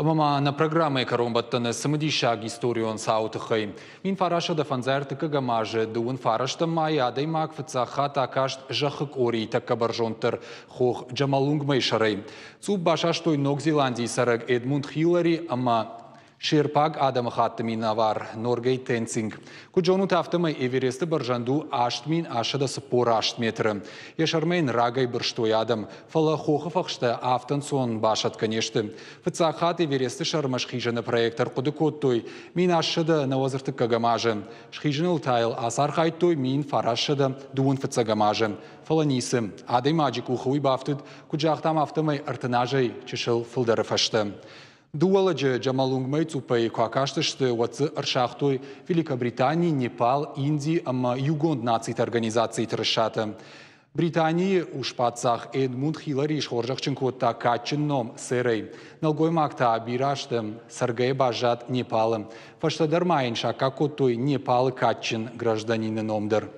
Ӕмӕ ма нӕ программӕйы кӕронбӕттӕны цымыдисаг историон цауы тыххӕй. 1905 азы дыууын фарӕстӕм майы адӕймаг фыццаг хатт акаст зӕххы къорийы тӕккӕ бӕрзонддӕр хох Джамалунгмӕйы сӕрӕй. Цъупп басастой Ног Зеландийы цӕрӕг Эдмунд Хиллари ӕмӕ шерпаг адӕмыхатты минӕвар Норгей Тенцинг. Куыд зонут, афтӕмӕй Эвересты бӕрзӕнд у 8848 метры. Йӕ сӕрмӕ йын рагӕй бырстой адӕм, фӕлӕ хохы фӕхстӕ афтӕ ӕнцон басӕтгӕ не сты. Фыццаг хатт Эвересты сӕрмӕ схизыны проект ӕрхъуыды кодтой 1893 азы. Схизыныл та йыл ацархайдтой 1925 азы. Фӕлӕ ницы. Адӕймаджы къухы уый бафтыд, куыд загътам, афтӕмӕй 30 азӕй чысыл фылдӕры фӕстӕ. Дыууӕ лӕджы Джамалунгмӕ цъуппӕй куы акастысты, уӕд дзы ӕрсагътой Великобритани, Непал, Инди ӕмӕ Иугонд Нациты Организацийы тырысатӕ. Британийы ус-паддзах Эдмунд Хиллари схорзӕхджын кодта кадджын ном сэрӕй. Нӕлгоймаг та бирӕ азты цӕргӕйӕ баззад Непалы. Фӕстӕдӕр ма йын саккаг кодтой Непалы кадджын гражданины ном дӕр.